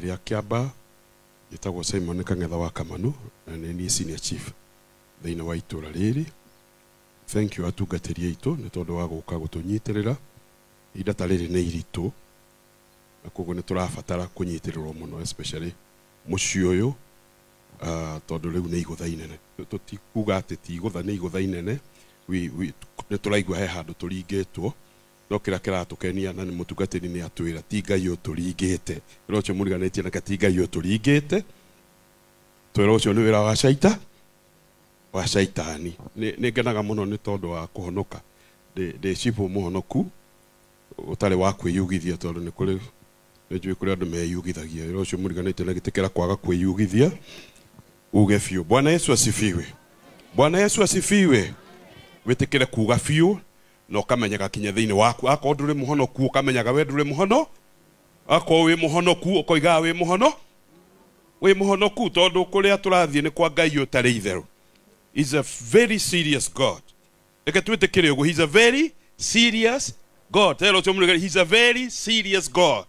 rĩrĩ rĩa Kĩambaa. Njĩtagwo Simon Kang'etha wa Kamanu na nĩ niĩ senior chief thĩinĩ wa itũra rĩrĩ. Thank you atungatĩri aitũ nĩ tondũ wa gũka gũtũnyitĩrĩra. Ihinda ta rĩrĩ nĩ iritũ na koguo nĩ tũrabatara kũnyitĩrĩrwo mũno, especially mũciĩ ũyũ, tondũ rĩu nĩ igũtha inene. Tũtikuga atĩ ti igũtha, nĩ igũtha inene. Nĩ tũraigua he handũ tũringĩtwo, no kĩrĩa kĩratũkenia na nĩ mũtungatĩri nĩ atwĩra ti Ngai ũtũringĩte. Wĩra ũcio mũriganĩtie nake ti Ngai ũtũringĩte, twĩra ũcio nĩ wĩra wa shaita wa shaitani. Nĩ ngenaga mũno nĩ tondũ wa kũhonoka. Ndĩ cibũ mũhonoku ũtarĩ wa kwĩyugithia, tondũ nĩ kũrĩ nĩ njũĩ kũrĩ andũ meyugithagia. Wĩra ũcio mũriganĩtie na gĩtĩkĩra kwaga kwĩyugithia uge biũ. Bwana Yesu asifiwe. Bwana Yesu asifiwe. Wĩtĩkĩre kuga biũ na ũkamenyaga kinya thĩinĩ waku. Akorwo ndũrĩ mũhonoku ũkamenyaga we ndũrĩ mũhono, akorwo wĩ mũhonoku ũkoigaga wĩ mũhono, wĩ mũhonoku, tondũ kũrĩa tũrathiĩ nĩ kwa Ngai ũtarĩ itherũ. He's a very serious God. Reke twĩtĩkĩre ũguo, he's a very serious God. Tera ũcio mũrĩgari, he's a very serious God.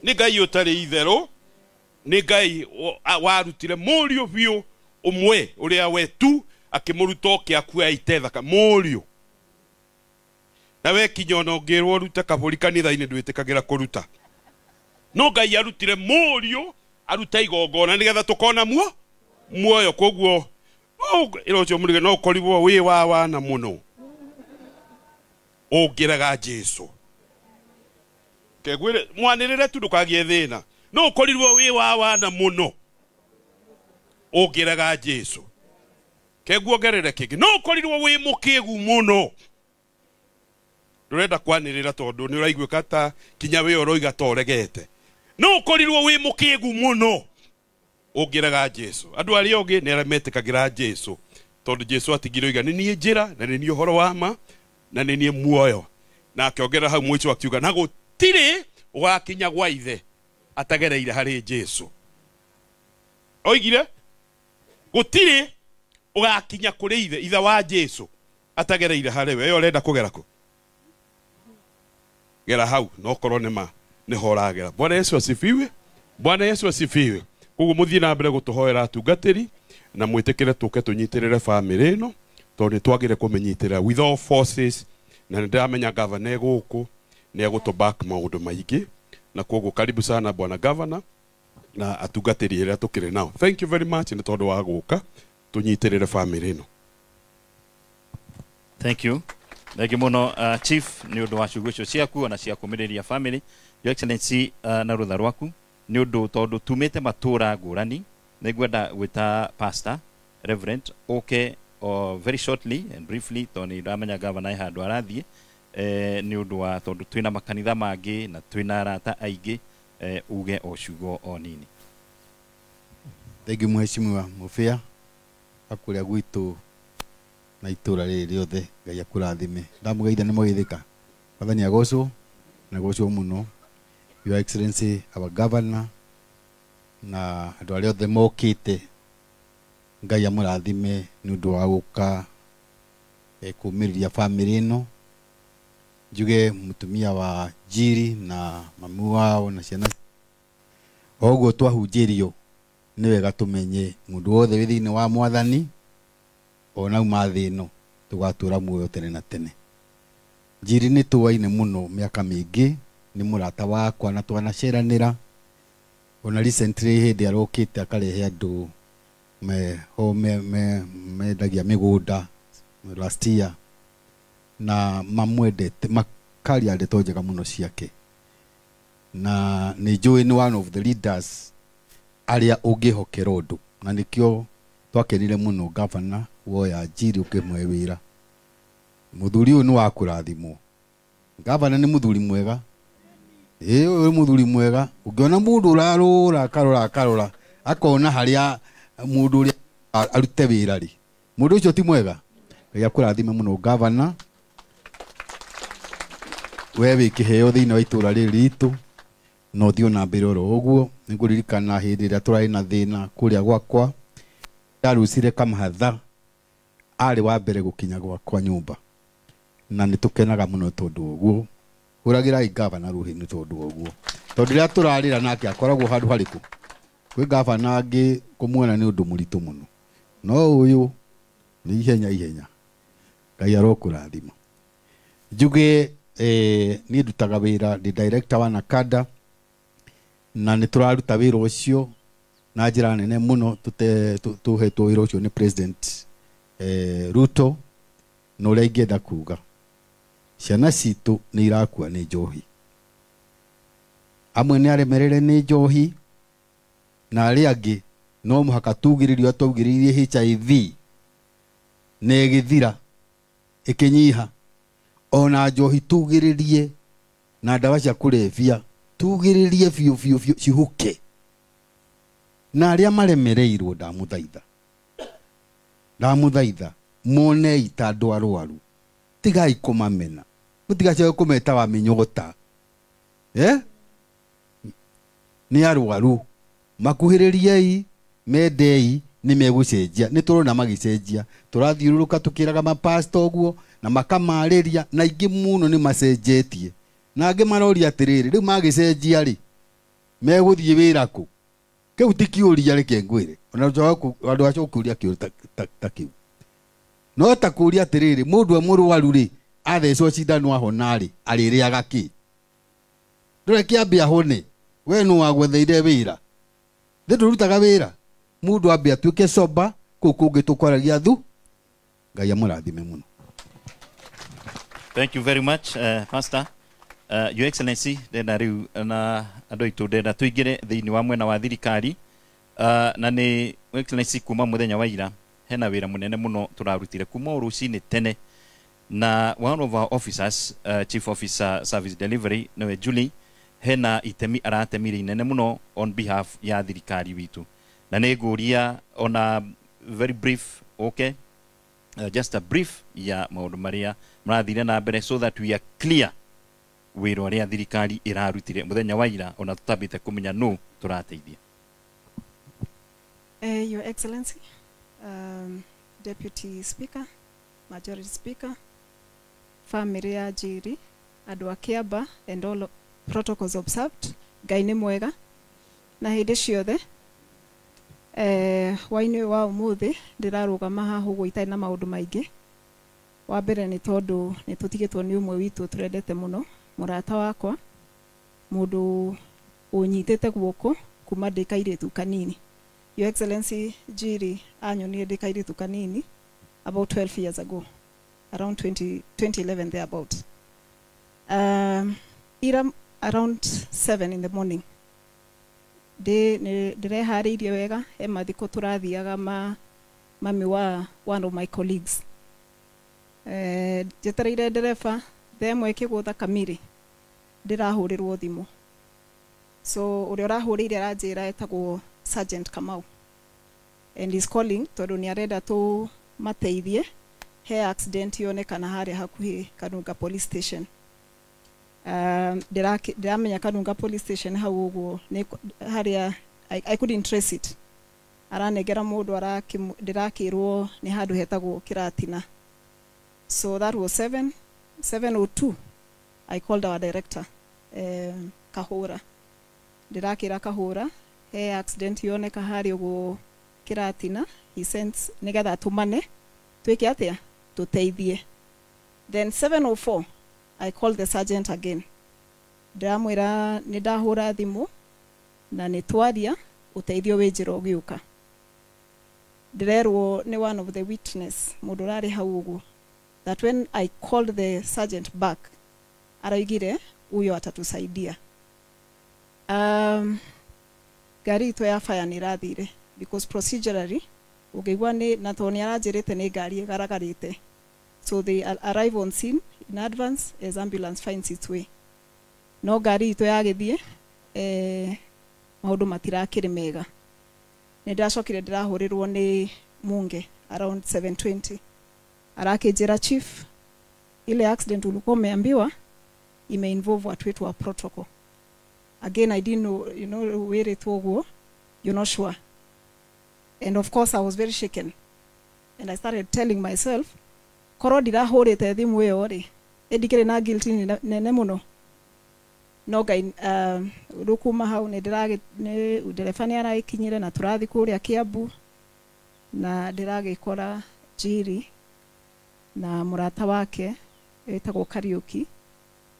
Nĩ Ngai ũtarĩ itherũ, nĩ Ngai warutire mũriũ biũ ũmwe ũrĩa we tu akĩmũruta oke akue aite thakame, mũriũ. Na we kinya ona ũngĩrwo ũrute kabũri kanitha-inĩ ndwĩtĩkagĩra kũruta. No Ngai arutire mũriũ arute igongona nĩgetha tũkona muoyo. Koguo ĩra ũcio mũrige no ũkorirwo wĩ wa wana mũno ũngĩrega Jesu. Kegwĩre mwanĩrĩre tu ndũkagĩe thĩna. No ũkorirwo wĩ wa wana mũno ũngĩrega Jesu. Keguongerere kĩngĩ, no ũkorirwo wĩ mũkĩgu mũno ndũrenda kwanĩrĩra tondũ nĩ ũraiguĩka ta kinya wĩ ũroiga ta ũregete. No ũkorirwo wĩ mũkĩgu mũno ũngĩrega Jesu. Andũ arĩa ũngĩ nĩ arĩa metĩkagĩra Jesu, tondũ Jesu atigire oiga nĩ niĩ njĩra na nĩ niĩ ũhoro wa ma na nĩ niĩ muoyo. Na akĩongerera hau mũico akiuga na gũtirĩ ũgakinya gwa ithe atagereire harĩ Jesu. Oigire gũtirĩ ũgakinya kũrĩ ithe, ithe wa Jesu atagereire harĩ we. Ĩyo ũrenda kũgera kũ? Gera hau no korwo nĩ ma nĩho ũragera. Bwana Yesu asifiwe. Bwana Yesu asifiwe. Koguo mũthiĩ na mbere gũtũhoera atungatĩri na mwĩtĩkĩre tũke tũnyitĩrĩre bamĩrĩ ĩno, tondũ nĩ twagĩrĩire kũmĩnyitĩrĩra with all forces. Na nĩ ndĩramenya gavana e gũkũ nĩ egũtũ back maũndũ maingĩ, na koguo karibu sana bwana gavana na atungatĩri arĩa tũkĩrĩ nao. Thank you very much nĩ tondũ wa gũka tũnyitĩrĩre bamĩrĩ ĩno. Thank you. Thank you mũno, Chief, nĩ ũndũ wa ciugo icio ciaku ona cia kũmĩrĩria family. Your Excellency, na rũtha rwaku nĩ ũndũ tondũ tumĩte matũra ngũrani, nĩ ngwenda gwĩta Pastor Reverend ũke very shortly and briefly, tondũ nĩ ndamenya gavana he handũ arathiĩ, nĩ ũndũ wa tondũ twĩna makanitha mangĩ na twĩna arata aingĩ, uge o ciugo o nini. Thank you Mheshimiwa Mubea akũrĩa gwitũ na itũra rĩrĩ rĩothe. Ngai akũrathime. Ndamũgeithia nĩ mũgeithĩka. Mwathani agocwo na agocwo mũno. Your Excellency our Governor na andũ arĩa othe mokĩte, Ngai amũrathime nĩ ũndũ wa gũka kũmĩrĩria famĩlĩ ĩno. Njuge mũtumia wa Njiri na mamu wao na ciana. O ũguo twahunjĩrio nĩ wega tũmenye mũndũ wothe wĩ thĩinĩ wa Mwathani ona auma thĩ ĩno tũgatũra muoyo tene na tene. Njiri nĩ tũaine mũno mĩaka mĩingĩ, nĩ mũrata wakwa na twanaceranĩra. Ona recently hĩndĩ arokĩte akarehe andũ meho mendagia mĩgũnda last year na mamwendete makaria ndeto njega mũno ciake, na nĩ njũĩ nĩ one of the leaders arĩa ũngĩhokera ũndũ, na nĩkĩo twakenire mũno gavana woya Njiri ũkĩmũhe wĩra. Mũthuri ũyũ nĩ wa kũrathimwo. Gavana nĩ mũthuri mwega. Ĩĩ, ũyũ nĩ mũthuri mwega. Ũngĩona mũndũ ũrarũra akarora akarora akona harĩa mũndũ ũrĩa arute wĩra rĩ, mũndũ ũcio ti mwega. Ngai akũrathime mũno gavana, we wĩ kĩheo thĩinĩ wa itũra rĩrĩ ritũ, na ũthiĩ ona mbere oro ũguo. Nĩngũririkana hĩndĩ ĩrĩa tũrarĩ na thĩna kũrĩa gwakwa, ndarucire kamahatha, arĩ wa mbere gũkinya gwakwa nyũmba, na nĩ tũkenaga mũno tondũ ũguo. Hũragĩrai gavana rũhĩ nĩ tondũ wa ũguo. Tondũ rĩrĩa tũrarĩra nake akoragwo handũ harĩkũ? Kwĩ gavana angĩ kũmuona nĩ ũndũ mũritũ mũno. No ũyũ nĩ ihenya ihenya. Ngai arokũrathima. Njuge niĩ ndutaga wĩra ndĩ director wa NACADA na nĩ tũraruta wĩra ũcio na njĩra nene mũno tũhetwo wĩra ũcio nĩ President Ruto. Na ũrĩa ingĩenda kuga, ciana citũ nĩ irakua nĩ njohi. Amwe nĩ aremerere nĩ njohi na arĩa angĩ no mũhaka tugĩrĩrio twaugĩrĩirie HIV na ĩgĩthira ĩkĩnyiha. Ona njohi tugĩrĩrie na ndawa cia kũrebia tugĩrĩrie biũ biũ biũ cihuke. Na arĩa maremereirwo ndamũthaitha, ndamũthaitha monei ta andũ arwaru, tigai kũmamena, mũtigacoke kũmeta wa mĩnyota. Nĩ arwaru, makuhĩrĩriei, mendei, nĩ megũcenjia. Nĩ tũrona magĩcenjia, tũrathiũrũrũka tũkĩraga mapasta ũguo na makamarĩria, na aingĩ mũno nĩ macenjetie. Na angĩ maroria atĩrĩrĩ, rĩu magĩcenjia rĩ, megũthiĩ wĩra kũ? Kĩu ti kĩũria, reke ngwĩre. Ona andũ acio kũria kĩũria ta kĩu. No ta kũria atĩrĩrĩ, mũndũ e mũrwaru rĩ, athecwo cindano ahona rĩ, arĩrĩaga kĩ? Ndũreke ambe ahone, we nũ wagwetheire wĩra? Thĩ ndũrutaga wĩra. Mũndũ ambe atuĩke sober, kũu kũngĩ tũkwaragia thu. Ngai amũrathime mũno. Thank you very much, Pastor. Your Excellency, ndenda rĩu na andũ aitũ ndenda tũingĩre thĩinĩ wa mwena wa thirikari. Na nĩ Your Excellency, kuma mũthenya wa ira hena wĩra mũnene mũno tũrarutire kuma o rũcinĩ tene, na one of our officers, Chief Officer Service Delivery, nĩwe Julie, hena itemi aratemire inene mũno on behalf ya thirikari witũ. Na nĩ ngũria ona very brief, okay? Just a brief ya maũndũ marĩa marathire na mbere so that we are clear wĩra ũrĩa thirikari ĩrarutire mũthenya wa ira ona tũtambĩte kũmenya nũ tũrateithia. Your Excellency, Deputy Speaker, Majority Speaker, family ya Njiri, andũ a Kĩamba and all protocols observed, Ngai nĩ mwega na hĩndĩ ciothe. Hwaĩ-inĩ ũyũ wa ũmũthĩ ndĩrarũgama haha ũguo itarĩ na maũndũ maingĩ. Wa mbere nĩ tondũ nĩ tũtigĩtwo nĩ ũmwe witũ tũrendete mũno, mũrata wakwa, mũndũ ũnyitĩte guoko kuma ndĩ kairĩtu kanini. Your Excellency, Njiri anyonire ndĩ kairĩtu kanini about 12 years ago, around 2011 thereabout. Ira around 7 in the morning, ndĩreharĩirie wega, he mathiko tũrathiaga ma mami wa one of my colleagues. Njetereire ndereba thaa ĩmwe ĩkĩgũtha kamiri, ndĩrahũrĩrwo thimũ. So ũrĩa ũrahũrĩire aranjĩra etagwo Sergeant Kamau, and he's calling tondũ nĩ arenda tũmateithie, he accident yonekana harĩa hakuhĩ Kanunga Police Station. Ndĩramenya Kanunga Police Station hau ũguo nĩ harĩa I couldn't trace it. Aranengera mũndũ ndĩrakĩrwo nĩ handũ hetagwo Kĩratina. So that was 7:02. I called our director, Kahũra. Ndĩrakĩra Kahũra he accident yoneka harĩa ũguo Kĩratina. He sends nĩgetha atũmane twĩke atĩa, tũteithie. Then 7:04 I called the sergeant again. Ndĩramwĩra nĩ ndahũra thimũ na nĩ twaria, ũteithio wĩ njĩra ũgĩũka. Ndĩrerwo nĩ one of the witness, mũndũ ũrarĩ hau ũguo, that when I called the sergeant back, araugire huyo atatusaidia. Ngari itũ ya fire nĩ ĩrathire because procedurally ũngĩigua nĩ na tondũ nĩ aranjĩrĩte nĩ ngari ĩgaragarĩte. So they arrive on scene in advance as ambulance finds its way. No ngari itũ yagĩthiĩ, maũndũ matirakĩrĩ mega. Nĩ ndacokire ndĩrahũrĩrwo nĩ Munge around 7:20. Arakĩnjĩra, Chief, ile accident ulikuwa umeambiwa imeinvolve watu wetu wa protocol. Again, I didn't know, you know, wĩrĩtwo ũguo, you're not sure. And of course, I was very shaken. And I started telling myself, korwo ndirahũrĩte thimũ ĩyo rĩ, ĩndikĩrĩ na guilt nene mũno. No Ngai rĩu kuma hau nĩ ndereba nĩ aragĩkinyire na tũrathiĩ kũrĩa Kiambu na ndĩragĩkora Njiri na mũrata wake wĩtagwo Kariũki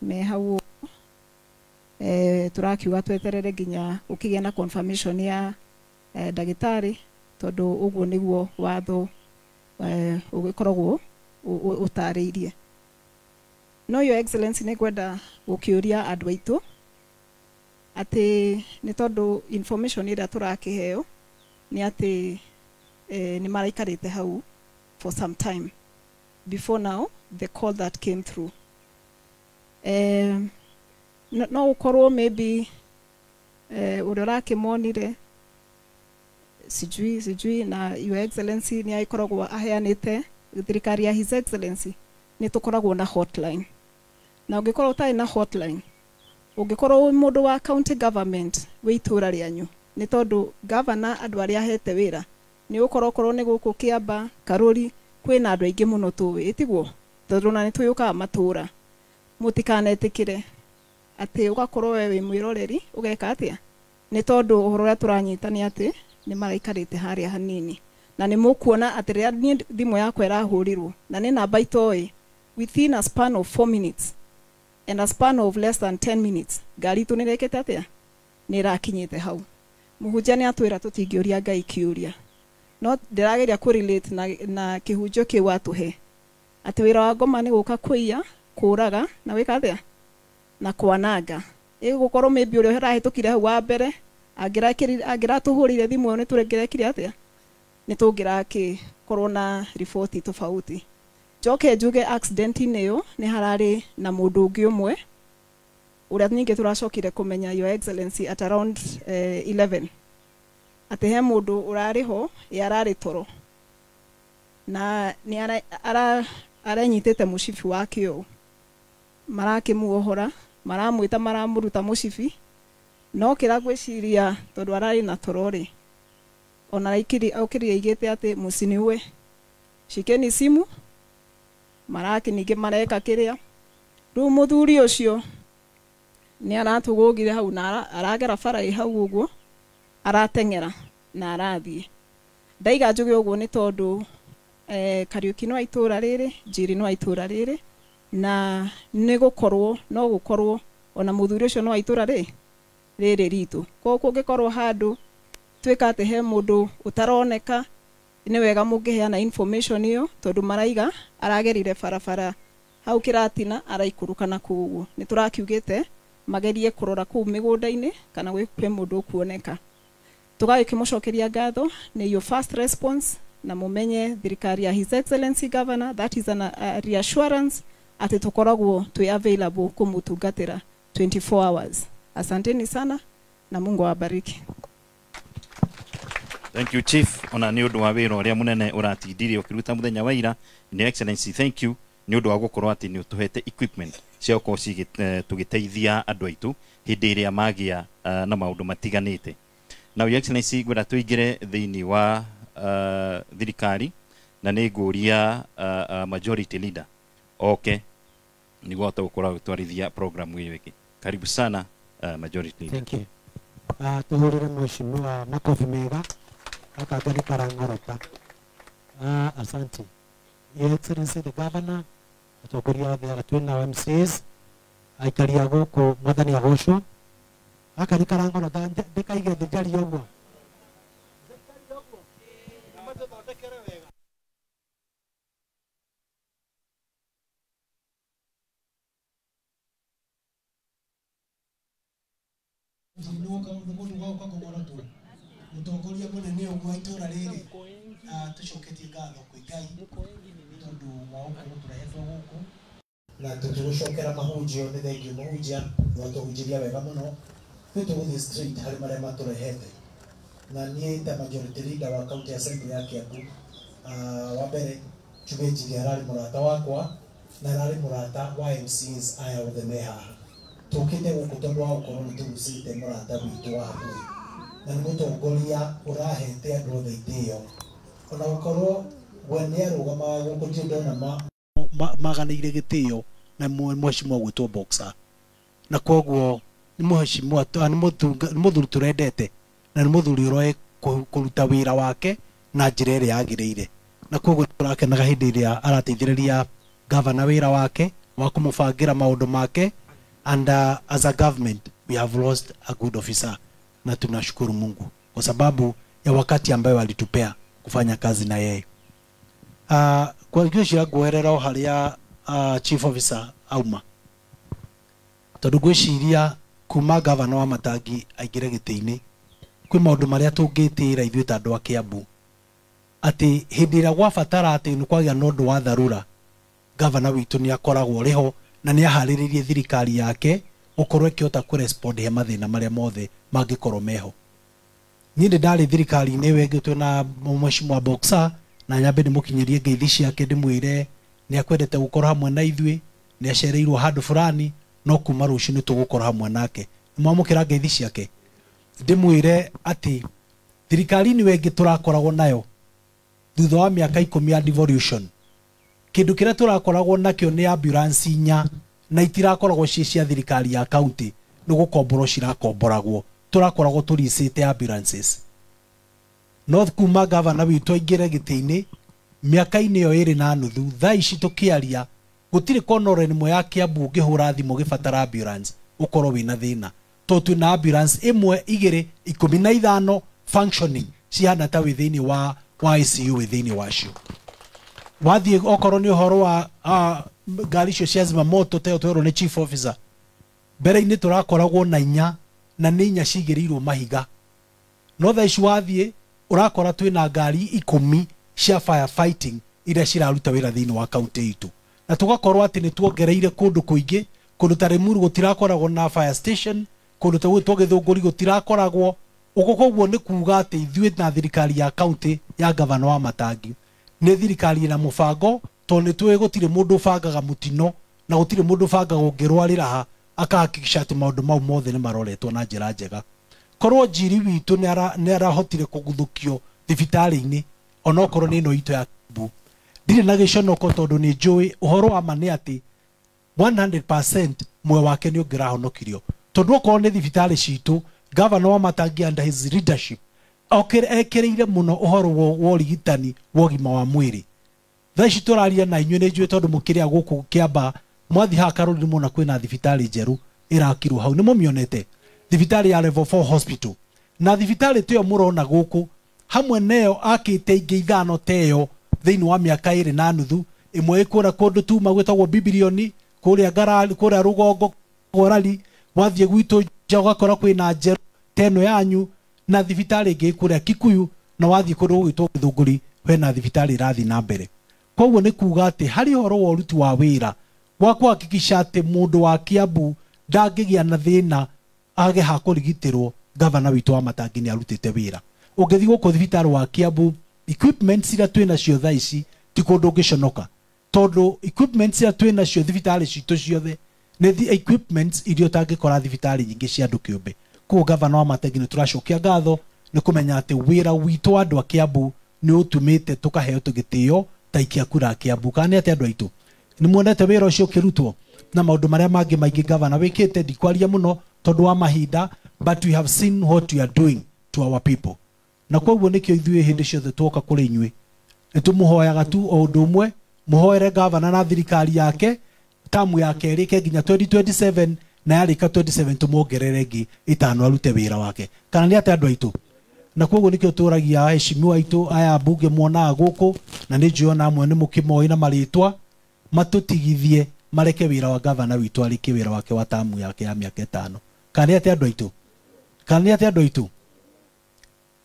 me hau. Tũrakiuga tweterere nginya ũkĩgĩa na confirmation ya ndagĩtarĩ, tondũ ũguo nĩguo watho ũgĩkoragwo ũtarĩirie. No Your Excellency, nĩ ngwenda gũkĩũria andũ aitũ atĩ nĩ tondũ information ĩrĩa tũrakĩheo nĩ atĩ nĩ maraikarĩte hau for some time before now the call that came through. No ũkorwo maybe ũrĩa ũrakĩmonire sijui na Your Excellency nĩ agĩkoragwo aheanĩte thirikari ya His Excellency nĩ tũkoragwo na hotline, na ũngĩkorwo ũtarĩ na hotline, ũngĩkorwo wĩ mũndũ wa county government wĩ itũra rĩanyu, nĩ tondũ governor andũ arĩa ahete wĩra nĩ ũkorwo okorwo nĩ gũkũ Kĩamba Karũri kwĩna andũ aingĩ mũno tũĩ, ĩtiguo tondũ ona nĩ tũyũkaga matũra, mũtikanetĩkĩre atĩ ũgakorwo we wĩ mwĩroreri ũgeka atĩa, nĩ tondũ ũhoro ũrĩa tũranyita nĩ atĩ nĩ maraikarĩte harĩa hanini, na nĩ mũkuona atĩ rĩrĩa niĩ thimũ yakwa ĩrahũrirwo na nĩ namba itoĩ, within a span of 4 minutes and a span of less than 10 minutes ngari itũ nĩ ĩrekĩte atĩa, nĩ ĩrakinyĩte hau. Mũhunjia nĩ atwĩra tũtingĩũria Ngai kĩũria, no ndĩrageria kũrelate na kĩhunjio kĩu atũhe atĩ wĩra wa ngoma nĩ gũka kũiya, kũraga na gwĩka atĩa, na kwananga. Ĩgũkorwo maybe ũrĩa ũrahĩtũkire hau wa mbere angĩratũhũrĩire thimũ ĩyo nĩ tũngĩrekire atĩa, nĩ tũngĩrakĩkorwo na riboti tofauti. Njoke njuge accident-inĩ ĩyo nĩ hararĩ na mũndũ ũngĩ ũmwe ũrĩa ningĩ tũracokire kũmenya Your Excellency at around 11 atĩ he mũndũ ũrarĩ ho ye ararĩ toro na nĩ arenyitĩte mũcibi wake ũũ, marakĩmuohora, maramwĩta, maramũruta mũcibi, no kĩra gwĩciria tondũ ararĩ na toro rĩ, ona okĩrire aigĩte atĩ mũciniwe shikeni simu, maraki ningĩ mareka kĩrĩa. Rĩu mũthuri ũcio nĩ aratũgũgire hau na aragera bara ĩ hau ũguo arateng'era na arathiĩ. Ndaiga njuge ũguo nĩ tondũ Kariũki no itũra rĩrĩ, Njiri no itũra rĩrĩ, na nĩ gũkorwo no gũkorwo ona mũthuri ũcio no itũra rĩrĩ ritũ. Koguo kũngĩkorwo handũ tuĩka atĩ he mũndũ ũtaroneka, nĩ wega mũngĩheana information ĩyo tondũ maraiga aragerire barabara hau Kĩratina araikũrũka na kũu ũguo. Nĩ tũrakiugĩte magerie kũrora kũu mĩgũnda-inĩ kana gwĩ mũndũ ũkuoneka. Tũgagĩkĩmũcokeria ngatho nĩ your first response, na mũmenye thirikari ya His Excellency Governor, that is a reassurance atĩ tũkoragwo twĩ available kũmũtungatĩra 24 hours. Asanteni sana na Mungu awabariki. Thank you Chief, ona nĩ ũndũ wa wĩra ũrĩa mũnene ũratindire ũkĩruta mũthenya wa ira. Your Excellency, thank you nĩ ũndũ wa gũkorwo atĩ nĩ ũtũhete equipment cia gũkorwo tũgĩteithia andũ aitũ hĩndĩ ĩrĩa magĩa na maũndũ matiganĩte. Now Your Excellency, ngwenda tũingĩre thĩinĩ wa thirikari na nĩ ngũria majority leader oke nĩguo ahote gũkorwo agĩtwarithia program ĩyo ĩngĩ. Karibu sana majority leader. Thank you. Tuhurire mheshimiwa makofi mega akagani karangorota. Asante. Your Excellency the Governor, atongoria othe arĩa twĩna MCAs, aikari a gũkũ mwathani agocwo. Gaka nĩ karangorota ndĩkaige thĩ njarie ũguo. Mutongoria munene ũguo itũra rĩrĩ tũcoketie ngatho kwĩ Ngai tondũ wa gũkorwo tũrehetwo gũkũ na tũtũgũcokera mahunjio. Nĩ thengiũ mũhunjia nĩwatũhunjĩria wega mũno. Rĩu tũgũthiĩ straight harĩ marĩa matũrehete, na niĩ ta majority leader wa county assembly ya Kiambu, wa mbere njuge Njiri ararĩ mũrata wakwa na ararĩ mũrata wa MCAs aya othe me haha. Tũkĩte gũkũ tondũ wa gũkorwo nĩ tũgucĩte mũrata witũ wa hakuhĩ na nĩ mũtongoria ũrahete andũ othe itĩo, ona gũkorwo we nĩ arũgamaga gũkũ ndirĩ ndona maganĩire gĩtĩo na mheshimiwa gwĩtwo Boxer, na koguo Nĩ mũheshimiwa, nĩ mũthuri tũrendete na nĩ mũthuri ũroĩ kũruta wĩra wake na njĩra ĩrĩa yagĩrĩire, na koguo tũrakenaga hĩndĩ ĩrĩa arateithĩrĩria gavana wĩra wake wa kũmũbangĩra maũndũ make. And as a government we have lost a good officer, na tunashukuru Mungu kwa sababu ya wakati ambayo alitupea kufanya kazi na yeye. Kwa ngwĩciria nguoerera o harĩa chief officer auma, tondũ ngwĩciria kuma gavana wa Matangi aingĩre gĩtĩ-inĩ kwĩ maũndũ marĩa tũngĩtĩĩra ithuĩ ta andũ a Kiambu, atĩ hĩndĩ ĩrĩa gwabatara atĩ nĩ kwagĩa na ũndũ wa dharura, gavana witũ nĩ akoragwo rĩho na nĩ aharĩrĩirie thirikari yake gũkorwo ĩkĩhota kũrespond he mathĩna marĩa mothe mangĩkorwo meho. Niĩ ndĩ ndarĩ thirikari-inĩ ĩyo ĩngĩ twĩna mheshimiwa Boxer, na nyambe ndĩmũkinyĩrie ngeithi ciake ndĩmwĩre nĩ akwendete gũkorwo hamwe na ithuĩ, nĩ acereirwo handũ fulani, no kuma rũciũ nĩ tũgũkorwo hamwe nake. Nĩmwamũkĩra ngeithi ciake, ndĩmwĩre atĩ thirikari-inĩ ĩyo ĩngĩ tũrakoragwo nayo thutha wa mĩaka 10 ya devolution, kĩndũ kĩrĩa tũrakoragwo nakĩo nĩ ambulance 4 na itirakoragwo ciĩ cia thirikari ya county, nĩ gũkomborwo cirakomboragwo, tũrakoragwo tũricĩte ambulances. No kuma gavana witũ aingĩre gĩtĩ-inĩ mĩaka-inĩ ĩyo 2.5, thaa ici tũkĩaria gũtirĩ kona ĩmwe ya Kiambu ũngĩhũra thimũ ũgĩbatara ambulance ũkorwo wĩna thĩna, tondũ twĩna ambulance 1, 2, 15 functioning cihana ta wĩ thĩinĩ wa ICU wĩ thĩinĩ wacio. Wathiĩ okorwo nĩ ũhoro wa ngari icio cia zimamoto teo twerwo nĩ chief officer, mbere-inĩ tũrakoragwo na 4 na nĩ 4 cigĩrĩirwo mahiga, no thaa ici wathiĩ ũrakora twĩna ngari 10 cia firefighting iria ciraruta wĩra thĩinĩ wa kaunti itũ, na tũgakorwo atĩ nĩ tuongereire kũndũ kũingĩ. Kũndũ ta Limuru gũtirakoragwo na fire station, kũndũ ta gwĩtwo Gĩthũngũri gũtirakoragwo ũguo. Koguo nĩ kuga atĩ ithuĩ na thirikari ya kaunti ya gavana wa Matangi nĩ thirikari ĩna mũbango, tondũ nĩ tũĩ gũtirĩ mũndũ ũbangaga mũtino na gũtirĩ mũndũ ũbangaga ũngĩrwarĩra ha akahakikisha atĩ maũndũ mau mothe nĩ maroretwo na njĩra njega. Korwo njiri witũ nĩ arahotire kũguthũkio thibitarĩ-inĩ onokorwo nĩ ĩno itũ ya Kiambu, ndirĩ na gĩconoko tondũ nĩ njũĩ ũhoro wa ma nĩ atĩ 100% muoyo wake nĩ ũngĩrahonokirio, tondũ okorwo nĩ thibitarĩ citũ gavana wa Matangi under his leadership ekĩrĩire mũno ũhoro wa ũrigitani wa ũgima wa mwĩrĩ. Thaa ici tũraria na inyuĩ nĩ njũĩ tondũ mũkĩrĩa gũkũ Kĩamba mwathiĩ haha Karũri nĩ muona kwĩna thibitarĩ njerũ ĩrakirwo hau, nĩ mũmĩonete thibitarĩ ya level 4 hospital, na thibitarĩ ta ĩyo mũrona gũkũ hamwe nayo akĩte ingĩ 5 ta ĩyo thĩinĩ wa mĩaka 2.5, ĩmwe ĩkũrĩa kũndũ tuma gwĩtagwo Bibilioni, kũrĩa Ngarari, kũrĩa Rũgongo Gorari, wathiĩ gwitũ nja ũgakora kwĩna njerũ ta ĩno yanyu, na thibitarĩ ĩngĩ kũrĩa Kikuyu, na wathiĩ kũndũ gũgwĩtwo Gĩthũngũri hena thibitarĩ ĩrathiĩ na mbere. Koguo nĩ kuga atĩ harĩ ũhoro wa ũruti wa wĩra wa kũhakikisha atĩ mũndũ wa Kiambu ndangĩgĩa na thĩna age ha kũrigitĩrwo, gavana witũ wa Matangi nĩ arutĩte wĩra. Ũngĩthiĩ gũkũ thibitarĩ wa Kiambu, equipment iria twĩ nacio thaa ici ti kũndũ ũngĩconoka, tondũ equipment iria twĩ nacio thibitarĩ citũ ciothe nĩ equipment iria ũtangĩkora thibitarĩ nyingĩ cia andũ kĩũmbe. Koguo gavana wa Matangi nĩ tũracokia ngatho nĩ kũmenya atĩ wĩra witũ wa andũ a Kiambu nĩ ũtũmĩte tũkaheo tũgĩtĩo ta ikia kura a Kiambu. Kana nĩ atĩ andũ aitũ nĩ muonete wĩra ũcio ũkĩrutwo na maũndũ marĩa mangĩ maingĩ gavana wĩkĩte, ndikwaria mũno tondũ wa mahinda, but we have seen what we are doing to our people. Na koguo nĩkĩo ithuĩ hĩndĩ ciothe twoka kũrĩ inyuĩ nĩ tũmũhoyaga tu o ũndũ ũmwe, mũhoere gavana na thirikari yake tamu yake ĩrĩke nginya 2027, na yarĩka 27 tũmuongerere ĩngĩ 5 arute wĩra wake. Kana nĩ atĩ andũ aitũ? Na koguo nĩkĩo tũragia aheshimiwa aitũ aya ambunge muonaga gũkũ, na nĩ njũĩ ona amwe nĩ mũkĩmoĩ na marĩtwa, matũtigithie mareke wĩra wa gavana witũ arĩkie wĩra wake wa tamu yake ya mĩaka 5. Kana nĩ atĩ andũ aitũ? Kana nĩ atĩ andũ aitũ?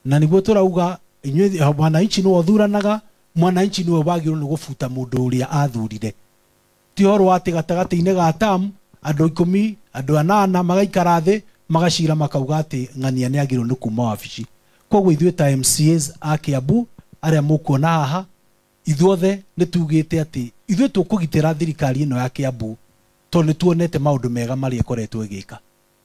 Na nĩguo tũrauga inyuĩ mwananchi nĩwe ũthuranaga, mwananchi nĩwe wagĩrĩirwo nĩ gũbuta mũndũ ũrĩa athurire. Ti ũhoro wa atĩ gatagatĩ-inĩ ga tamu andũ 10, andũ 8 magaikara thĩ magacira makauga atĩ ng'ania nĩ agĩrĩirwo nĩ kuma wabici. Koguo ithuĩ ta MCAs a Kiambu arĩa mũkuona haha, ithuothe nĩ tugĩte atĩ ithuĩ tũkũgitĩra thirikari ĩno ya Kiambu tondũ nĩ tuonete maũndũ mega marĩa ĩkoretwo ĩgĩka.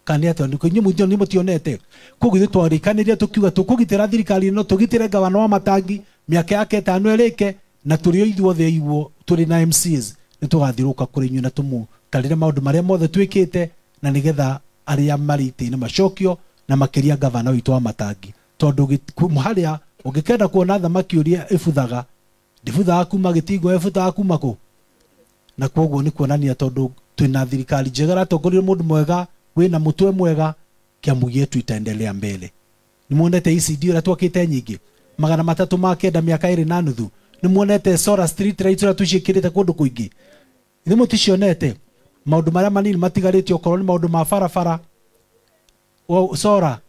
Kana nĩ atĩ inyuĩ nĩ mũtionete? Koguo ithuĩ twarĩkanĩire tũkiuga tũkũgitĩra thirikari ĩno, tũgitĩre gavana wa Matangi mĩaka yake 5 ĩrĩke, na tũrĩ o ithuothe iguo tũrĩ na MCAs nĩ tũgathiũrũrũka kũrĩ inyuĩ na tũmũtarĩre maũndũ marĩa mothe twĩkĩte, na nĩgetha arĩa marĩ itĩ-inĩ macokio na makĩria gavana witũ wa Matangi tondũ harĩa ũngĩkenda kuona thamaki ũrĩa ĩbuthaga ndĩbuthaga kuma gĩtingo ĩbuthaga kuma kũ na kwoguo nĩ kuonania tondũ twĩna thirikari njega ĩratongorio nĩ mũndũ mwega wĩna mũtwe mwega Kiambu yetu itaendelea mbele. Nĩ ECD ũrĩa twakĩte nyingĩ 309 mĩaka 2.5. Nĩ muonete solar street lights ũrĩa tũciĩkĩrĩte kũndũ kũingĩ. Ithuĩ mũticionete maũndũ marĩa manini matigarĩte okorwo nĩ maũndũ ma barabara sora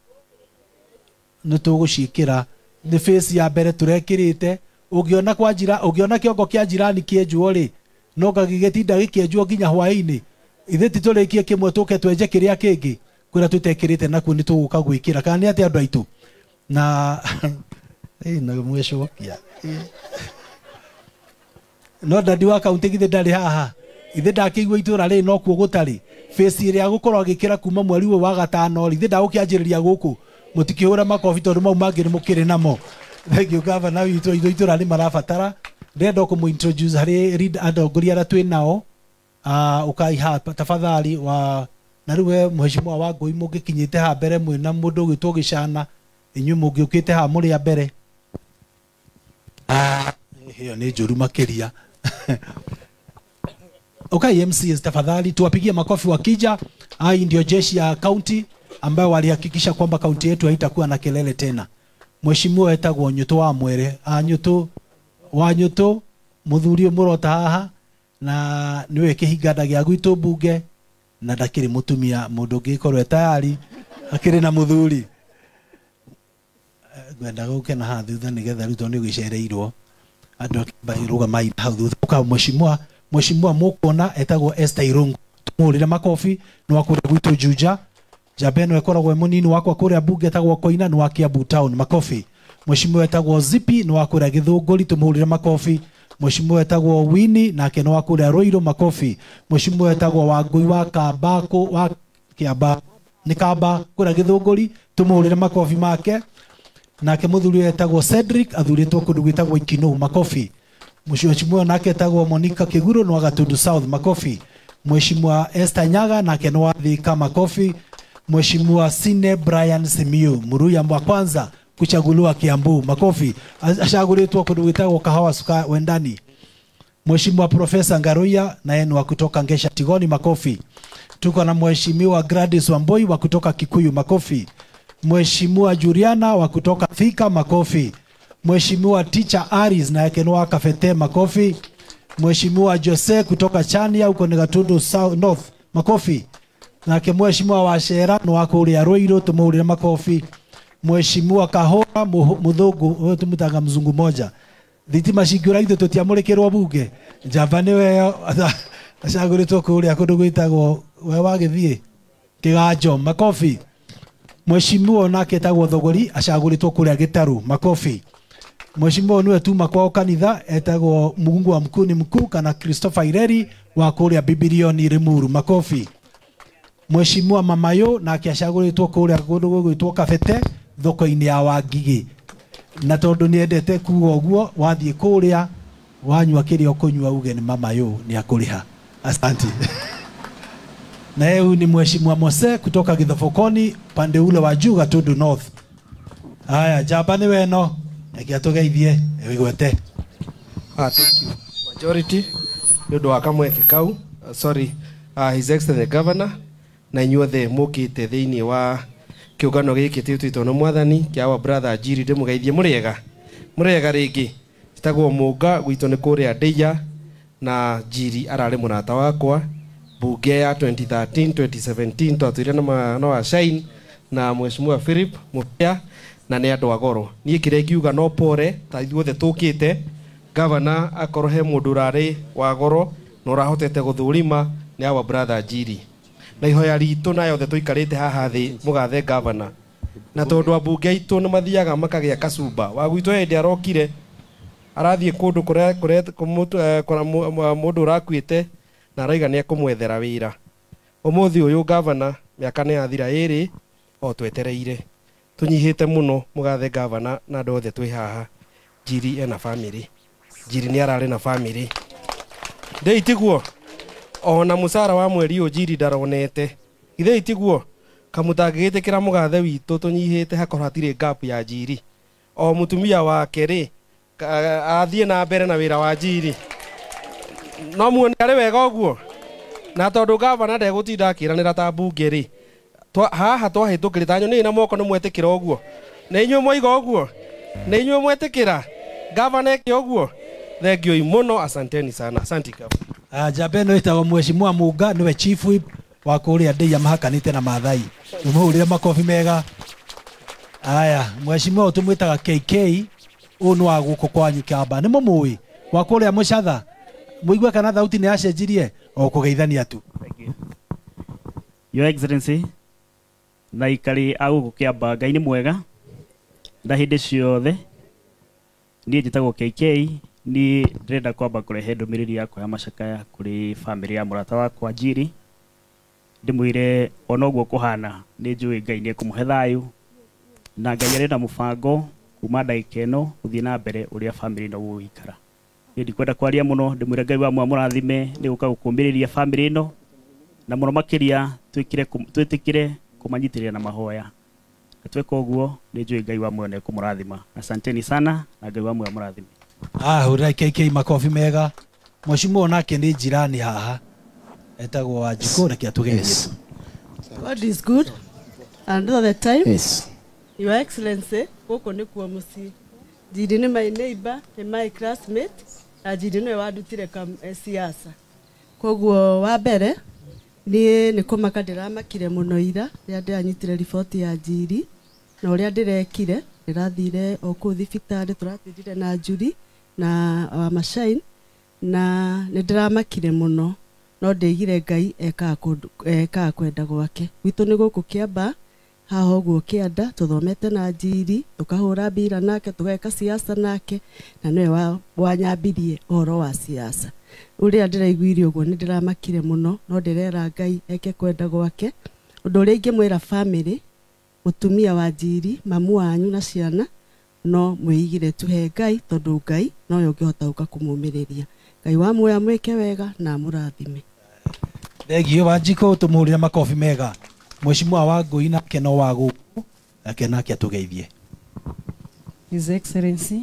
nĩ tũgũciĩkĩra nĩ face ya mbere tũrekĩrĩte. Ũngĩona kwa njira ũngĩona kĩongo kĩa njirani kĩenjwo rĩ no gagĩgĩtinda gĩkĩenjwo nginya hwaĩ-inĩ ithuĩ ti tũrĩkie kĩmwe tũke twenje kĩrĩa kĩngĩ kũrĩa tũtekĩrĩte nakuo nĩ tũgũka gwĩkĩra kana nĩ atĩ andũ aitũ na na mwĩcokia no dadi wa kaunti githĩ ndarĩ haha ithe ndakĩigua itũra rĩ no kuo gũtarĩ face ĩrĩa gũkorwo agĩkĩra kuma mweri ũyũ wa gatano rĩ ithe ndagũkĩanjĩrĩria gũkũ mũtikĩhũra makobi tondũ mau mangĩ nĩ mũkĩrĩ namo. Thank you governor witũ itũ itũra nĩ marabatara ndĩrenda kũmũ introduce harĩ atongoria arĩa twĩ nao ukai ha tafadhali wa na rĩu we mheshimiwa wa Ngũi mũngĩkinyĩte ha mbere mwĩna mũndũ ũgwĩtwo Gĩcana inyuĩ mũngĩũkĩte ha mũrĩ a mbere hiyo nĩ njũru makĩria. Okay, MCs tafadhali tuwapigie makofi wakija. Hii ndio jeshi ya county ambayo walihakikisha kwamba kaunti yetu haitakuwa na kelele tena. Mheshimiwa etagwo Nyutu wa Mwere, Nyutu wa Nyutu muthuri murota haha na niwe kĩhinganda gĩa gwitũ mbunge na ndakĩrĩ mũtumia mũndũ ũngĩkorwo e tayari akĩrĩ na mũthuri. Ngwenda gũke na haha thutha nĩgetha rĩu tondũ nĩ ũgĩcereirwo andũ rũgamai hau thutha. Ũka mheshimiwa mũkuona etagwo Esther Irungu tũmũhũrĩre makobi nĩ wa kũrĩa gwitũ Juja. Njamba ĩno ĩkoragwo ĩ mũnini wakwa kũrĩa mbunge etagwo Koina nĩ wa Kiambu town makobi. Mheshimiwa etagwo Zipi nĩ wa kũrĩa Gĩthũngũri tũmũhũrĩre makobi. Mheshimiwa etagwo Winnie nake nĩ wa kũrĩa Ruiru makobi. Mheshimiwa etagwo Wangui wa Kambako wa Kiamba nĩ Kamba kũrĩa Gĩthũngũri tũmũhũrĩre makobi make. Nake mũthuri etagwo Cedric athurĩtwo kũndũ gwĩtagwo Ikino makobi. Mheshimiwa nake etagwo Monica Kiguru nĩ wa Gatundu South makobi. Mheshimiwa Esther Nyaga nake nĩ wa Thika makobi. Mheshimiwa Sine Brian Simiyu Muruya wa kwanza kuchaguliwa Kiambu makofi ashagulitwa kũndũ gwĩtagwo Kahawa Suka Wendani. Mheshimiwa Profesa Ngaruya naye ni wa kutoka Ngesha Tigoni makofi. Tuko na Mheshimiwa Gladys Wamboi wa kutoka Kikuyu makofi. Mheshimiwa Juliana wa kutoka Thika makofi. Mheshimiwa Teacher Aris na yake ni wa Kafete makofi. Mheshimiwa Jose kutoka Chania huko ni Gatundu South North makofi. Nake Mheshimiwa Wachera ni wa kũrĩa Ruiru tũmũhũrĩre makofi. Mheshimiwa Kahora Muthungu tumutaga mzungu moja thitima cingĩũra ithuĩ tũtiamũrĩkĩrwo bunge njamba nĩwe acagũrĩtwo kũrĩa kũndũ gwĩtagwo we wagĩthiĩ Kĩganjo makobi. Mheshimiwa nake etagwo Thogori acagũrĩtwo kũrĩa Gĩtarũ makobi. Mheshimiwa niwe tuma kwao kanitha etagwo Mungu wa mkuu ni mkuu kana Christopher Ireri wa kũrĩa Bibilioni Limuru makobi. Mheshimiwa Mamayo nake acagũrĩtwo kũrĩa kũndũ gwĩtwo Kabete thoko-inĩ ya Wangigĩ na tondũ nĩendete kuga ũguo wathiĩ kũrĩa wanyua kĩrĩa ũkũnyua uge nĩ Mamayo nĩ akũrĩha. Asante. Na yeye ni Mheshimiwa Mose kutoka Githofokoni pande ule wa juu Gatundu North. Haya njamba nĩ weno reke atũgeithie wĩgwete. Thank you majority nĩ ũndũ wa kamweke kau. Sorry, His Excellency the Governor na inyuothe mũkĩte thĩinĩ wa kĩũngano gĩkĩ tĩtwĩtwo nĩ mwathani kĩa our brother Njiri ndĩmũgeithie mũrĩega mũrĩega rĩngĩ. Njĩtagwo Mũnga gwitũ nĩ kũrĩa Ndeiya na Njiri ararĩ mũrata wakwa bunge ya 2013 2017 twatwire na wa Shine na Mheshimiwa Philip Mupia na nĩ andũ a goro. Niĩ kĩrĩa ingiuga no pore ta ithuothe tũkĩte governor akorwo he mũndũ ũrarĩ wa goro na ũrahotete gũthũrima nĩ our brother Njiri. Na ihoya ritũ na yothe tũikarĩte haha thĩ mũgathe governor na tondũ ambunge aitũ nĩ mathiaga makagĩa kacumba wa gwitũ hĩndĩ arokire arathiĩ kũndũ kũrĩa mũndũ ũrakuĩte na arauga nĩ ekũmwethera wĩra. Ũmũthĩ ũyũ governor mĩaka nĩ yathira ĩrĩ o twetereire tũnyihĩte mũno mũgathe governor na andũ othe twĩ haha. Njiri ena family, Njiri nĩ ararĩ na family ndĩi tiguo ona mũcara wa mweri ũyũ Njiri ndaronete githĩ tiguo Kamutangĩgĩtĩkĩra mũgathe witũ tũnyihĩte hakorwo hatirĩ gap ya Njiri. O mũtumia wake rĩ athiĩ na mbere na wĩra wa Njiri. No muone arĩ wega ũguo. Na tondũ gavana ndegũtinda akĩranĩra ta mbunge rĩ, haha twahĩtũkĩrĩte ta nyoni na moko nĩ mwetĩkĩra ũguo. Nĩ inyuĩ mwaiga ũguo. Nĩ inyuĩ mwetĩkĩra. Gavana eke ũguo. Thank you mũno, asanteni sana. Asante gavana. Njamba ĩno ĩtagwo Mheshimiwa Munga, nĩwe chief whip wa kũrĩa Ndeiya mahakanĩte na Maathai. Tũmũhũrĩre makobi mega. Aya, Mheshimiwa tũmwĩtaga KK, ũyũ nĩ wa gũkũ kwanyu Kĩamba. Nĩ mũmũĩ wa kũrĩa Mũcatha. Mũigue kana thauti nĩ yacenjirie o kũgeithania tu. Thank you. Your Excellency, na ikari a gũkũ Kĩamba, Ngai nĩ mwega na hĩndĩ ciothe. Niĩ njĩtagwo KK, niĩ ndĩrenda kwamba kũrehe ndũmĩrĩri yakwa ya macakaya kũrĩ bamĩrĩ ya mũrata wakwa Njiri. Ndĩmwĩre ona ũguo kũhana nĩ njũĩ Ngai nĩ ekũmũhe thayũ, na Ngai arĩ na mũbango kuma ndagĩka ĩno gũthiĩ na mbere ũrĩa bamĩrĩ ĩno gũgũikara. Niĩ ndikwenda kwaria mũno, ndĩmwĩre Ngai wa mũrathime nĩ gũka gũkũmĩrĩria bamĩrĩ ĩno, na mũno makĩria twĩtĩkĩre kũmanyitĩrĩra na mahoya. Na tweka ũguo nĩ njũĩ Ngai wa muoyo nĩ ekũmũrathima. Asanteni sana na Ngai wa muoyo amũrathime. Hũrĩra KK makobi mega. Mheshimiwa onake nĩ jirani haha, etagwo Wanjikũ, reke atũgeithie. God is good and all the time. Yes. Your Excellency, gũkũ nĩkuo mũciĩ. Njiri nĩ my neighbor, nĩ my classmate, na Njiri nĩwe wandutire siasa. Koguo wa mbere niĩ nĩ kũmaka ndĩramakire mũno ira rĩrĩa ndĩranyitire riboti ya Njiri, na ũrĩa ndĩrekire ndĩrathire o kũu thibitarĩ, tũratindire na Njuri na wa Mashain, na nĩ ndĩramakire mũno, no ndĩigire Ngai ekaga kwenda gwake. Gwitũ nĩ gũkũ Kĩamba, haha ũguo kĩanda, tũthomete na Njiri, tũkahũra mbira nake, tũgeka siasa nake, na nĩwe wanyambirie ũhoro wa siasa. Ũrĩa ndĩraiguire ũguo nĩ ndĩramakire mũno, no ndĩrera Ngai eke kwenda gwake. Ũndũ ũrĩa ingĩmwĩra family, mũtumia wa Njiri, mamu wanyu na ciana, no mwĩigire tu he Ngai, tondũ Ngai nowe ũngĩhota gũka kũmũmĩrĩria. Ngai wa muoyo amwĩke wega na amũrathime. Thengio Wanjikũ, tũmũhũrĩre makobi mega. Mheshimiwa Wangũi nake no wa gũkũ, nake nake atũgeithie. His Excellency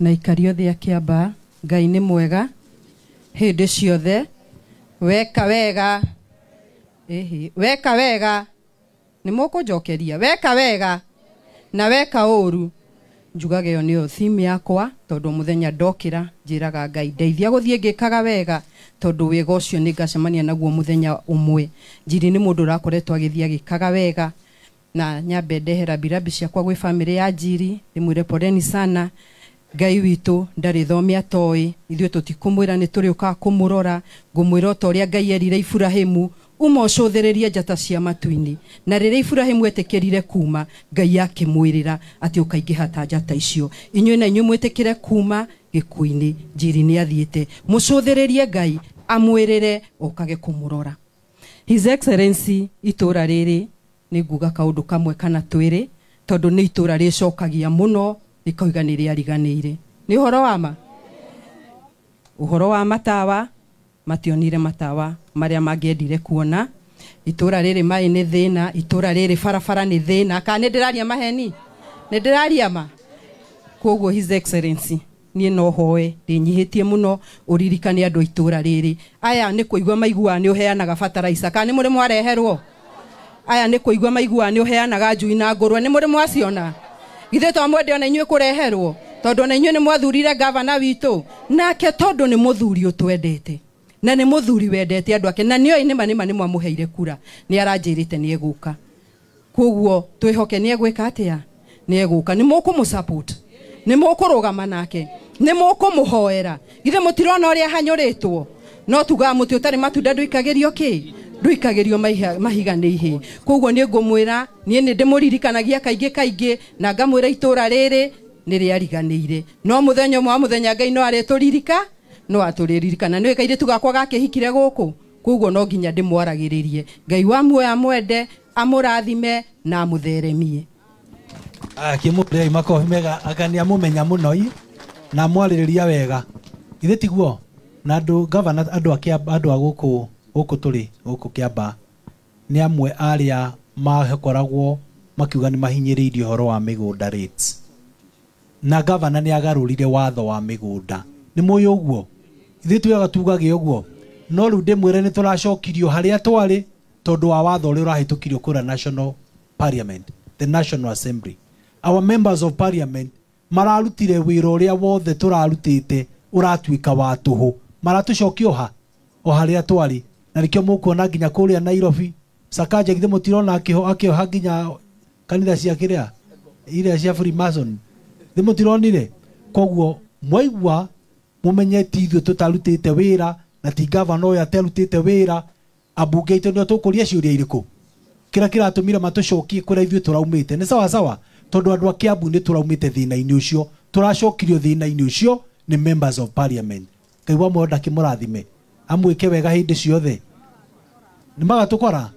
na ikari othe a Kĩamba, Ngai nĩ mwega hĩndĩ ciothe. Weka wega, ĩhĩ, weka wega nĩ mũkũnjokeria, weka wega na weka ũru njugaga ĩyo nĩyo theme yakwa, tondũ mũthenya ndokĩra njĩraga Ngai ndeithia gũthiĩ ngĩkaga wega, tondũ wega ũcio nĩ ngacemania naguo mũthenya ũmwe. Njiri nĩ mũndũ ũrakoretwo agĩthiĩ agĩkaga wega, na nyambe ndehe rambirambi ciakwa gwĩ bamĩrĩ ya Njiri, ndĩmwĩre poleni sana. Ngai witũ ndarĩ thome atoĩ, ithuĩ tũtikũmwĩra nĩ tũrĩũkaga kũmũrora. Ngũmwĩra o ta ũrĩa Ngai erire Iburahĩmu, uma ũcũthĩrĩrie njata cia matu-inĩ. Na rĩrĩa Iburahĩmu etĩkĩrire kuma, Ngai akĩmwĩrĩra atĩ ũkaingĩha ta njata icio. Inyuĩ na inyuĩ mwĩtĩkĩre kuma gĩkuũ-inĩ. Njiri nĩ athiĩte, mũcũthĩrĩrie Ngai amwĩrĩre okage kũmũrora. His Excellency, itũra rĩrĩ nĩ nguga kaũndũ kamwe kana twĩrĩ, tondũ nĩ itũra rĩcokagia mũno rĩkoiga nĩ rĩariganĩire. Nĩ ũhoro wa ma? Ũhoro wa matawa, mationire matawa marĩa mangĩendire kuona. Itũra rĩrĩ maĩ nĩ thĩna, itũra rĩrĩ barabara nĩ thĩna. Kana nĩ ndĩraria maheni? Nĩ ndĩraria ma? Koguo His Excellency, niĩ no hoe ndĩnyihĩtie mũno ũririkane andũ a itũra rĩrĩ. Aya nĩ kũigua maiguaga nĩ ũheanaga bataraica, kana nĩ mũrĩ mwareherwo? Aya nĩ kũigua maiguaga nĩ ũheanaga njui na ngũrwe, nĩ mũrĩ mwaciona? Githĩ to mwende ona inyuĩ kũreherwo? Tondũ ona inyuĩ nĩ mwathurire gavana witũ, nake tondũ nĩ mũthuri ũtwendete, na nĩ mũthuri wendete andũ ake, na nĩoĩ nĩma nĩma nĩ mwamũheire kura, nĩ aranjĩrĩte nĩ egũka. Koguo twĩhoke nĩ egwĩka atĩa? Nĩ egũka. Nĩ mũkũmũ support, nĩ mũkũrũgama nake, nĩ mũkũmũhoera. Githĩ mũtirona ũrĩa hanyũrĩtwo? No tugaga mũtĩ ũtarĩ matunda ndũikagĩrio kĩ? Ndũikagĩrio mahiga nĩ ihĩ. Koguo niĩ ngũmwĩra, niĩ nĩ ndĩmũririkanagia kaingĩ kaingĩ, na ngamwĩra itũra rĩrĩ nĩ rĩariganĩire. No mũthenya ũmwe wa mũthenya Ngai no arĩtũririka, no atũrĩririkana. Nĩũĩ kairĩtu gakwa gakĩhikire gũkũ, koguo no nginya ndĩmwaragĩrĩrie. Ngai wa muoyo amwende, amũrathime na amũtheremie. Akĩmũrĩai makobi mega, anga nĩ amũmenya mũno i na amwarĩrĩria wega. Githĩ tiguo? Na andũ gavana, andũ a Kĩamba, andũ a gũkũ, gũkũ tũrĩ, gũkũ Kĩamba, nĩ amwe arĩa makoragwo makiuga nĩ mahinyĩrĩirio ũhoro wa mĩgũnda rates na gavana nĩ agarũrire watho wa mĩgũnda nĩ mũĩ ũguo ithuĩ tugaga tugage ũguo no rĩu ndĩmwĩre nĩ tũracokirio harĩa twarĩ tondũ wa watho ũrĩa ũrahĩtũkirio kũrĩa National Parliament, the National Assembly. Our members of parliament mararutire wĩra ũrĩa wothe tũrarutĩte ũratuĩka wa tũhũ, maratũcokia ha o harĩa twarĩ, na nĩkĩo mũkuona nginya kũrĩa Nairobi Sakaja githĩ mũtirona akĩoha nginya kanitha cia kĩrĩa iria cia Freemason, githĩ mũtironire? Koguo mwaigua mumenye ti ithuĩ tũtarutĩte wĩra na ti gavana ũyũ atarutĩte wĩra, ambunge aitũ nĩo tũkũria ciũria irĩkũ kĩrĩa kĩratũmire matũcokie kũrĩa ithuĩ tũraumĩte. Nĩ sawa sawa, tondũ andũ a Kiambu nĩ tũraumĩte thĩna-inĩ ũcio, tũracokirio thĩna-inĩ ũcio nĩ members of parliament. Ngai wa muoyo ndakĩmũrathime amwĩke wega hĩndĩ ciothe. Nĩ magatũkora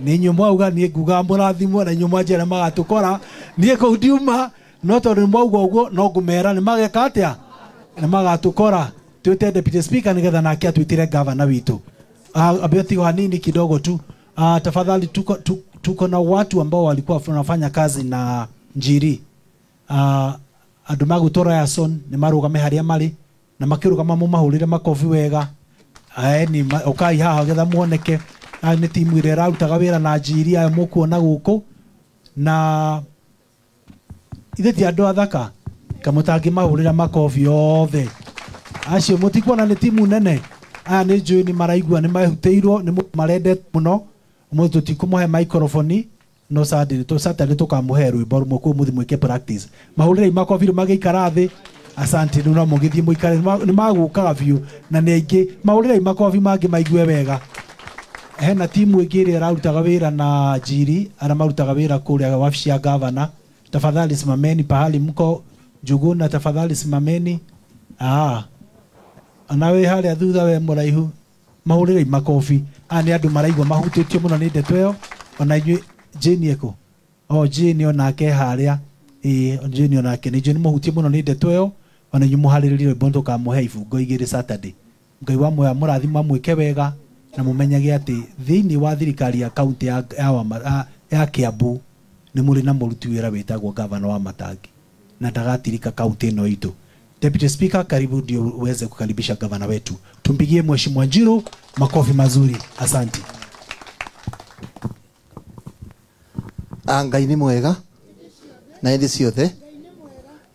nĩ inyuĩ mwauga niĩ nguga mũrathimwo na inyuĩ mwanjĩra magatũkora niĩ kũu ndiuma, no tondũ nĩ mwauga ũguo no ngũmera nĩ mageka atĩa, nĩ magatũkora. Twĩte deputy speaker nĩgetha nake atwĩtĩre gavana witũ. Ambia hanini kidogo tu. Tafadhali tuko na watu ambao walikuwa wanafanya kazi na Njiri. Andũ magũtwara Yason nĩ marũgame harĩa marĩ na makĩrũgama mũmahũrĩre makobi wega. Ni ũkai haha getha muoneke. Nĩ timu ĩrĩa ĩrarutaga wĩra na Njiri aya mũkuona gũkũ, na ithe ti andũ athaka kamũtangĩmahũrĩra makobi othe acio mũtikuona nĩ timu nene. Aya nĩ njũĩ nĩ maraigua nĩ mahutĩirwo nĩ marendete mũno. Ũmũthĩ tũtikũmũhe microphone no Saturday tũkamũhe rwĩmbo rũmwe kũu mũthiĩ mwĩke practice. Mahũrĩrei makobi rĩu magĩikara thĩ. Asante, rĩu no mũgĩthiĩ mũikare, nĩ magũkaga biũ na nĩ aingĩ. Mahũrĩrei makobi mangĩ maigue wega. Hena timu ĩngĩ ĩrĩa ĩrarutaga wĩra na Njiri, arĩa marutaga wĩra kũrĩa wabici ya gavana. Tafadhali simameni pahali mko. Njuguna tafadhali simameni. Nawe harĩa thutha we mũraihu, mahũrĩrei makobi. Aya nĩ andũ maraigua mahutĩtio mũno nĩ ndeto ĩyo. Ona inyuĩ Jane eko o Jane onake harĩa, ĩĩ Jane onake nĩ njũĩ nĩ mũhutie mũno nĩ ndeto ĩyo. Ona inyuĩ mũharĩrĩrie rwĩmbo tũkamũhe ibungo igĩrĩ Saturday. Ngai wa muoyo amũrathime amwĩke wega na mũmenyage atĩ thĩinĩ wa thirikari ya kaunti ya Kiambu nĩ mũrĩ na mũruti wĩra wĩtagwo gavana wa Matangi na ndagatirika kaunti ĩno itũ. Deputy Speaker, karibu ndio uweze kukaribisha gavana wetu. Tumpigie Mheshimiwa Njiru makofi mazuri. Asante. Ngai nĩ mwega na hĩndĩ ciothe.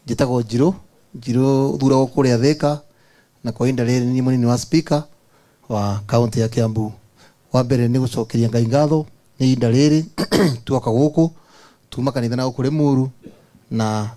Njĩtagwo Njiru, Njiru thuragwo kũrĩa Thika, na kwa ihinda rĩrĩ nĩ mũnini wa speaker wa kaunti ya Kiambu. Wa mbere nĩ gũcokeria Ngai ngatho nĩ ihinda rĩrĩ tuoka gũkũ tuma kanitha na gũkũ Limuru na